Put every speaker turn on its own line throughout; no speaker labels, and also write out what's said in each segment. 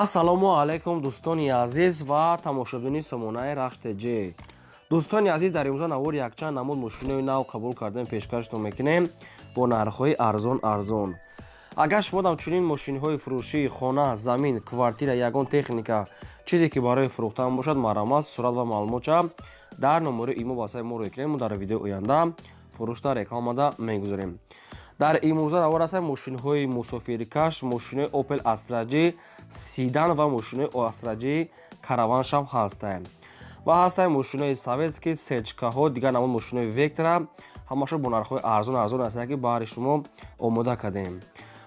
Ассалому алайкум, дӯстони азиз ва тамошобини сомонаи Рахш ТЖ. Дӯстони азиз, дар имрӯза навори якчанд намуд мошинои нав қабул кардем, пешкаштон мекунем бо нархҳои арзон арзон. Агар шумо дам чунин мошинҳои фурӯшии хона, замин, квартира, ягон техника, чизе ки барои фурӯхтан бошад, марҳамат, сурат ва маълумотча дар номери имо ба сайти мо рӯй кунем. Мо дар видеои оянда фурӯшта рекламада мегузорем. Дар имрӯза навор ҳастанд мошинҳои мусофиркаш, мошинои Opel Astra J седан ва мошинои Astra J караваншам ҳастанд ва ҳастанд мошинои советский, сечкаҳо, дигар намуд мошинои Вектра. Ҳамаашо бо нархҳои арзон арзон ҳастанд, ки баҳри шумо омода кардем.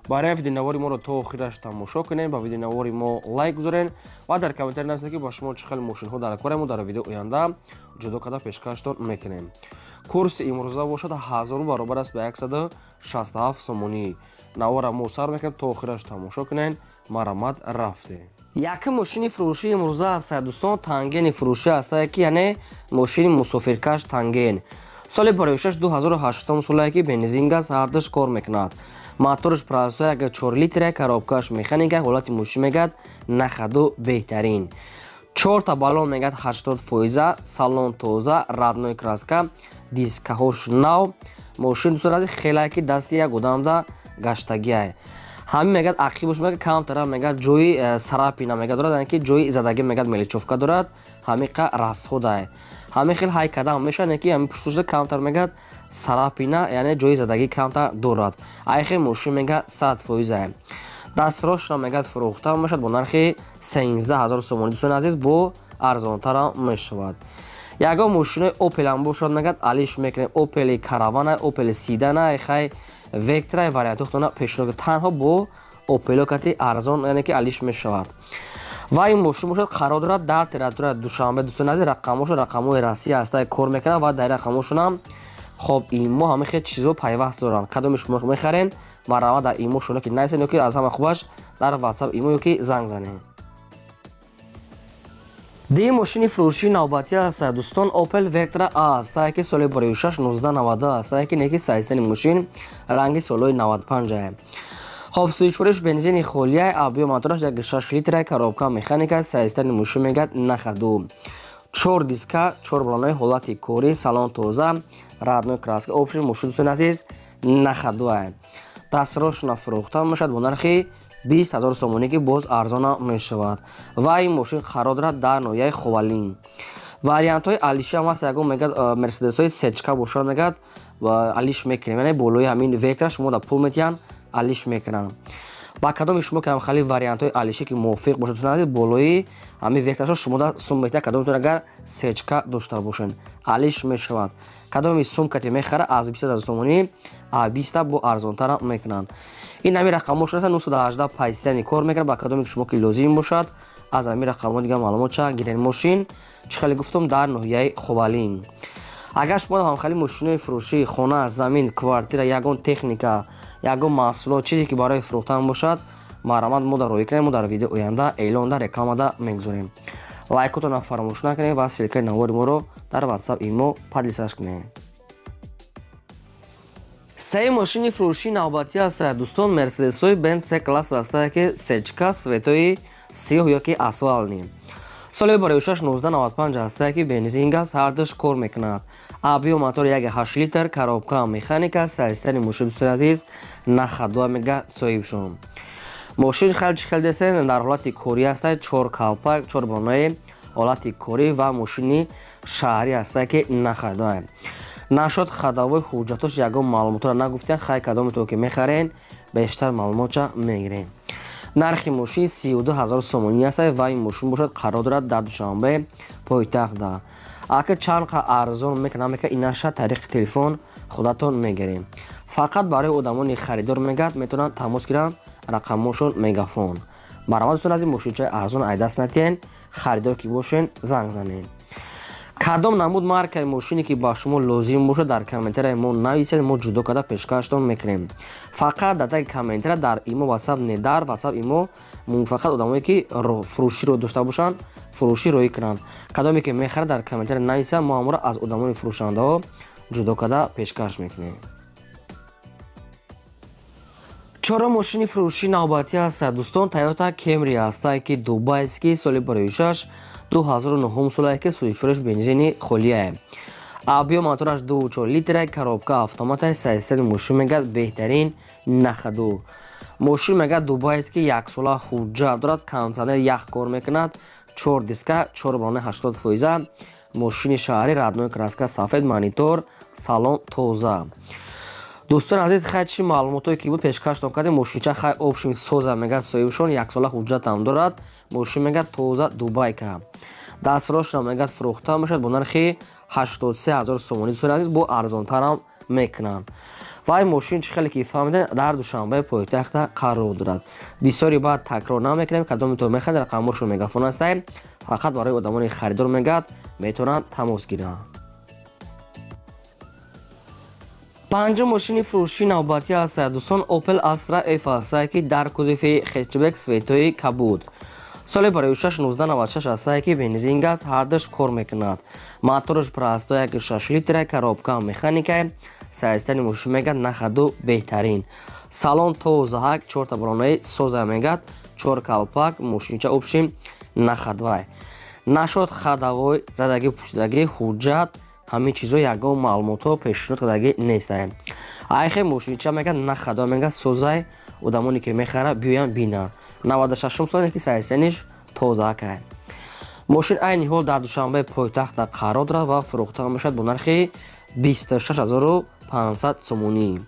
Барои видеонавори моро то охираш тамошо кунем, ба видеонавори мо лайк гузорен ва дар комментарий нависед, ки ба шумо чӣ хел мошинҳо дар корем. Мо дар видео оянда ҷудо карда пешкаштон мекунем. Курси имрӯза бошад, 1000 баробар аст ба 167 сомонӣ. Навора мо сар мекунем, то охираш тамошо кунен. Марҳамат, рафте. Якум мошини фурӯшии имрӯза аст, дӯстон, Тангени фурӯшӣ ҳастае, ки яъне мошини мусофиркаш Танген, соли бароишаш 2008 солае, ки бензин, газ ҳардуш кор мекунад. Моторш простой, 1,4 литра, коробкаш механика. Ҳолати мошин мегӯяд, на ходу, беҳтарин. Чорта баллон мегӯяд 80%, салон тоза, родной краска, дискаҳош нав. Мошин, дӯстон азиз, хелае ки дасти як одамда гаштагиай. Ҳамин мегӯяд, ақибош мегӯяд, камтара мегӯяд, ҷои царапина мегӯяд дорад, яъне ки ҷои задагӣ мегӯяд, мелочёвка дорад. Ҳамиқа расходай, ҳамин хел ҳай кардам мешавад, яъне ки ҳамин пуштушда камтар мегӯяд, царапина, яъне ҷои задагӣ камтар дорад. Айхе мошин мегӯяд, 100%-ай. Дастрошро мегӯяд, фурӯхта мешавад бо нархи 13 000 сомонӣ. Дӯстони азиз, бо арзонтарам мешавад. Ягон мошинои Опелам бошад, мегӯяд, алиш мекунем. Опели Каравана, Опели седана, хай, Вектра, вариантҳотона пешниҳод. Танҳо бо Опело кати арзон, яъне ки алиш мешавад. Ва ин мошин бошад, қарор дорад дар территорияи Душанбе. Дӯстони азиз, рақамошон рақамҳои Россия ҳаста, кор мекунад ва дар рақамошонам хоб имо, ҳама хел чизо пайваст доранд. Кадоми шумо мехарен, марҳамат, дар имо шуно ки нависед ё ки аз ҳама хубаш дар Ватсап, имо ё ки занг занед. Дии мошини фурӯшии навбатӣ аст, дӯстон, Opel Vectra A аст, ки соли 2006 1990 аст, ки неки сайстани мошин ранги солҳои 95. Хоб, сӯзишвориш бензини холия, объём мотораш 1,6 литра, коробка механика. Сайстани мошин мегӯяд, на ходу, чор диска, чор балонои ҳолати корӣ, салон тоза, родной краска. Общий мошин, дӯстони азиз, на ходуа. Дастрошона фурӯхта мешавад бо нархи 20 000 сомонӣ, ки боз арзона мешавад. Ва ин мошин қарор дорад дар ноҳияи Ховалинг. Вариантҳои алиши ҳам ҳаст. Ягон мегӯяд, Мерседесҳои сечка бошад, мегӯяд, алиш мекунем, яъне болои ҳамин Вектра шумо да пул метиҳанд, алиш мекунанд. Ба кадоми шумо ки хали вариантҳои алишӣ ки мувофиқ бошад, дӯстони азиз, болои ҳамин Вектрашо шумо да сум метиҳад. Кадомитон агар сечка дошта бошед, алиш мешавад. Кадоми сумкате мехара, аз 20 000 сомонӣ биста бо арзонтара мекунанд. Ин ҳамин рақамҳошон аст, 918 пайстани кор мекунад. Ба кадоме ки шумо ки лозим бошад, аз ҳамин рақамҳо дигар маълумот ча гирен. Мошин, чӣ хеле гуфтум, дар ноҳияи Ховалинг. Агар шумо ҳамхали мошинои фурӯшии хона, замин, квартира, ягон техника, ягон маҳсулот, чизе ки барои фурӯхтан бошад, марҳамат, мо дар роҳӣ кунем. Мо дар видео оянда эълон дар рекламада мегузорем. Лайкотонро фаромӯш накунед ва ссылкаи навори моро дар Ватсап, имо поделиться кунед. Сеи мошини фурӯшии навбатӣ аст, дӯстон, Мерседесҳои Бенз С класс ҳастае, ки сечка, цветои сиёҳ ё ки асфалтный, соли бароишаш 1995 ҳастае, ки бензин, газ ҳардуш кор мекунад. Объём мотор 1,8 литр, коробка механика. Сайстани мошин, дӯстони азиз, на ходу, мега соҳибшон. Мошин хел чӣ хел десен, дар ҳолати корӣ ҳастае, чор калпак, чор балонаи ҳолати корӣ ва мошини шаҳрӣ ҳастае, ки на ходуа. Нашод ходовой ҳуҷҷатош ягон маълумотро нагуфтиян. Хай, кадомето ки мехарен, бештар маълумотча мегирем. Нархи мошин 32 000 сомонӣ аст ва ин мошин бошад, қарор дорад дар Душанбе пойтахтда. Ака чанд қа арзон мекунам, мека инаша тариқи телефон худатон мегирем. Фақат барои одамони харидор мегӯяд, метавонанд тамос гиранд, рақамҳошон Мегафон. Марҳамат, дӯстон аз ин мошинчаи арзон айдаст натиҳен. Харидор ки бошен, занг занед. Кадом намуд маркаи мошине ки ба шумо лозим бошад, дар комментарияи мо нависед, мо ҷудо карда пешкаштон мекунем. Фақат дар таги комментария, дар имо, Ватсап не, дар Ватсап, имо фақат одамое ки фурӯширо дошта бошанд, фурӯшӣ роҳӣ кунанд. Кадоме ки мехарад, дар комментария нависад, мо ҳамонро аз одамони фурӯшандаҳо ҷудо карда пешкаш мекунем. Чорум мошини фурӯши навбатӣ ҳастад, дӯстон, Тойота Кемри ҳастае, ки дубайский, соли барои 6 2009 солае, ки сӯзишвориш бензини холияе. Объём мотораш 2,4 литра, коробка автомата, состояние мошин мегӯяд беҳтарин, на ходу. Мошин мегӯяд дубайский, яксола ҳуҷҷат дорад, кондиционер ях кор мекунад, чор диска, чор балони 80%. Мошини шаҳрӣ, родной краска сафед, монитор, салон тоза. Дӯстони азиз, хай, чӣ маълумотое ки буд, пешкаштон кардем. Мошинча хай общем соза мегӯяд соҳибшон, яксола ҳуҷҷатам дорад. Мошин мегӯяд тоза, дубайка. Дастрошна мегӯяд фурӯхта мешавад бо нархи 83 ҳазор сомонӣ. Дӯстони азиз, бо арзонтарам мекунанд. Ва ин мошин, чӣ хеле ки фаҳмидем, дар Душанбе пойтахта қарор дорад. Бисёри баъд такрор намекунем. Кадомито мехоҳед, рақамҳошон мегафон ҳастаем. Фақат барои одамони харидор мегӯяд метавонанд тамос гиранд. Панҷум мошини фурӯши навбатӣ ҳастад, дӯстон, Opel Astra F ҳастае, ки дар кузови хэтчбек, цветои кабуд, соли барои 6 1996 ҳастае, ки бензин, газ ҳардуш кор мекунад. Мотораш простой, 1,6 литра, коробка механика. Состояние мошин мегӯяд на ходу, беҳтарин. Салон тозаҳак, чорта балонаи соза мегӯяд, чор калпак. Мошинча общем на ходовай нашод, ходовой задагӣ, пӯшидагӣ, ҳуҷҷат, ҳамин чизо ягон маълумотҳо пешниҳод кардагӣ нестаем. Айхе мошинча мегӯяд на ходовай, мегӯяд созай. Одамоне ки мехарад, биёянд бинанд. 96 соле ки состояниеш тозаакай. Мошин айни ҳол дар Душанбе пойтахта қарор дорад ва фурӯхта мешавад бо нархи 26 500 сомонӣ.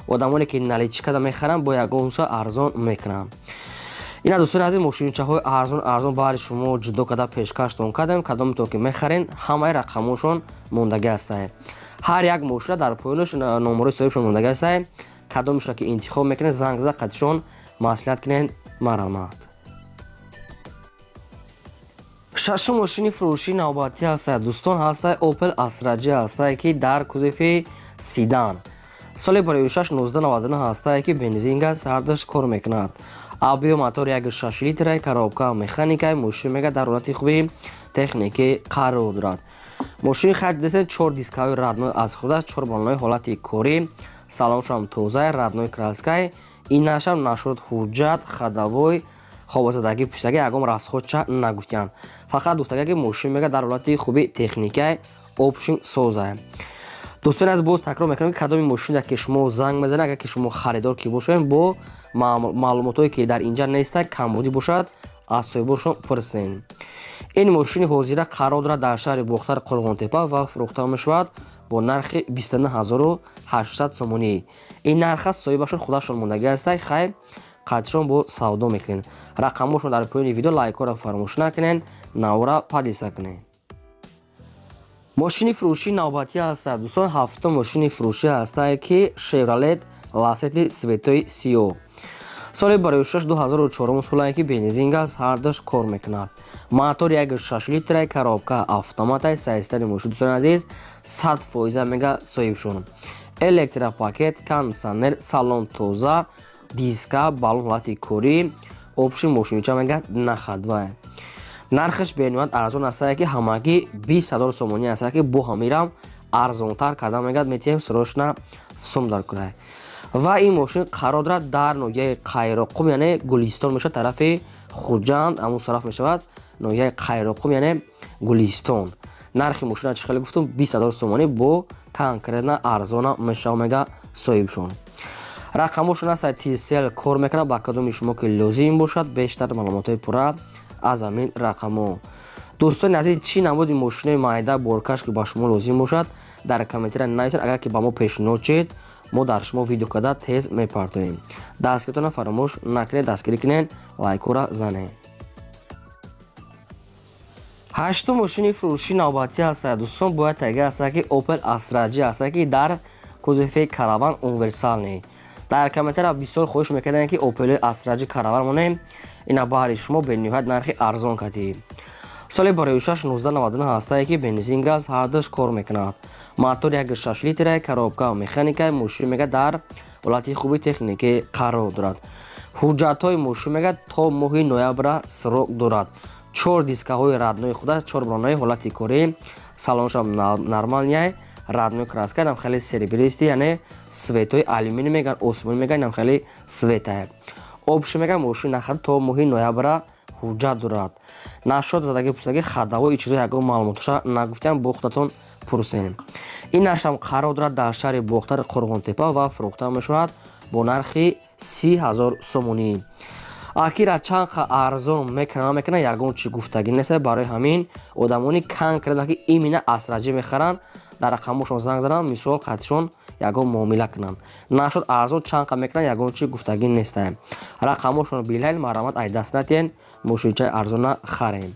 Одамоне ки наличкада мехаранд, бо ягон са арзон мекунанд. Ина, дӯстони азиз, мошинчаҳои арзон арзон баҳри шумо ҷудо карда пешкаштон кардем. Кадомето ки мехарен, ҳамаи рақамҳошон мондагӣ ҳастае. Ҳар як мошина дар поёнаш номерои соҳибшон мондагӣ ҳастае. Кадомешро ки интихоб мекунед, занг зада қадишон маслиҳат кунед, марҳамат. Шашум мошини фурӯшии навбатӣ ҳастае, дӯстон, ҳастае Opel Astra J ҳастае, ки дар кузови седан, соли барои 6 1999 ҳастае, ки бензин, газ ҳардуш кор мекунад. Объём мотор 1,6 литра, коробка механика. Мошин мегӯяд дар ҳолати хуби техникӣ қарор дорад. Мошини харид дестед, чор дискаҳои родной аз худаш, чор балонаи ҳолати корӣ, салоншам тозаи, родной краскай. Инашам нашуд ҳуҷҷат, ходовой, хобазадагӣ, пуштагӣ, ягон расходча нагуфтиянд. Фақат гуфтага, ки мошин мегӯяд дар ҳолати хуби техникай, общем созай. Дӯстони аз, боз такрор мекунам, ки кадоми мошине ки шумо занг мезанед, агар ки шумо харидор ки бошед, бо маълумотҳое ки дар инҷа неста, камбудӣ бошад, аз соҳибошон пурсен. Ин мошини ҳозира қарор дорад дар шаҳри Бохтар, Қурғонтепа, ва фурӯхта мешавад бо нархи 29 800 сомонӣ. Ин нарх аст, соҳибашон худашон мондагӣ ҳастай. Хайр, қадшон бо савдо мекунед. Рақамҳошон дар поёни видео. Лайкҳоро фаромӯш накунед, навора подписка кунед. Мошини фурӯшии навбатӣ ҳастад, дӯстон, ҳафтум мошини фурӯшӣ ҳастае, ки Шевролет Ласети цветои сиёҳ, соли барои 6 2004 солае, ки бензин, газ ҳардуш кор мекунад. Мотор 1,6 литра, коробка автоматай. Состояние мошин, дӯстони азиз, 100% мега соҳибшон. Электропакет, кондиционер, салон тоза, диска, балон ҳолати корӣ. Общий мошинча мега на ходовая. Нархаш бениҳоят арзон астае, ки ҳамагӣ 20 000 сомонӣ астае, ки бо ҳамирам арзонтар карда мегӯяд метиҳем, срочно сум дар кунай. Ва ин мошин қарор дорад дар ноҳияи Қайроқум, яъне Гулистон мешавад, тарафи Хуҷанд ҳамун тараф мешавад, ноҳияи Қайроқум, яъне Гулистон. Нархи мошина, чӣ хеле гуфтум, 20 000 сомонӣ, бо конкретно арзона мешава мега соҳибшон. Рақамҳошон аст, Тисел кор мекунад. Ба кадоми шумо ки лозим бошад, бештар маълумотҳои пурра аз ҳамин рақамҳо. Дӯстони азиз, чӣ намуди мошинои майда, боркаш ки ба шумо лозим бошад, дар комментария нависед. Агар ки ба мо пешниҳод шед, мо дар шумо видео карда тез мепартоем. Дастгиритонро фаромӯш накунед, дастгирӣ кунед, лайкҳоро занед. Ҳаштум мошини фурӯшии навбатӣ ҳастад, дӯстон, бояд таги ҳастад, ки Opel Astra J ҳастад, ки дар кузови караван, универсальный. Дар комментария бисёр хоҳиш мекардем, ки Opel Astra J караван монем. Ина баҳри шумо бениҳоят нархи арзон кардем. Соли барои 6 1999 ҳастае, ки бензин, газ ҳардуш кор мекунад. Мотор 1,6 литра, коробка механика. Мошин мега дар ҳолати хуби техникӣ қарор дорад. Ҳуҷҷатҳои мошин мега то моҳи ноябра срок дорад. Чор дискаҳои родной худа, чор балонаи ҳолати корӣ, салоншам нормальный. Родной краска, инам хеле серебристый, яъне цветои алюминий меган, осмонӣ меган, инам хеле цветае. Обши меган, мошин нахад, то моҳи ноябра ҳуҷҷат дорад. Нашод задаги пурсаги хадавои чизо ягон маълумотоша нагуфтиам, бо худатон пурсем. Ин нашам қарор дорад дар шаҳри Бохтари Қурғонтепа ва фурӯхта мешавад бо нархи 30 000 сомонӣ. Акира чанд қа арзон мекунад, мекунад, ягон чи гуфтагӣ нест. Барои ҳамин одамони конкретно, ки именно Астра Ҷи мехаранд, дар рақамошон занг зананд, мисол, қатишон ягон муомила кунанд. Нашуд, арзон чанд қа мекунанд, ягон чи гуфтагӣ нестаем. Рақамошонро билайн, марҳамат, ай даст натиҳен, мошинчаи арзона харем.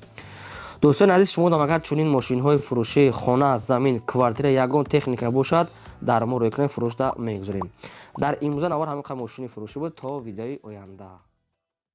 Дӯстони азиз, шумо агар чунин мошинҳои фурӯшии, хона, замин, квартира, ягон техника бошад, дар мо рӯй кунем, фурӯшда мегузорем. Дар имрӯза навор ҳамин қадр мошини фурӯшӣ буд. То видеои оянда.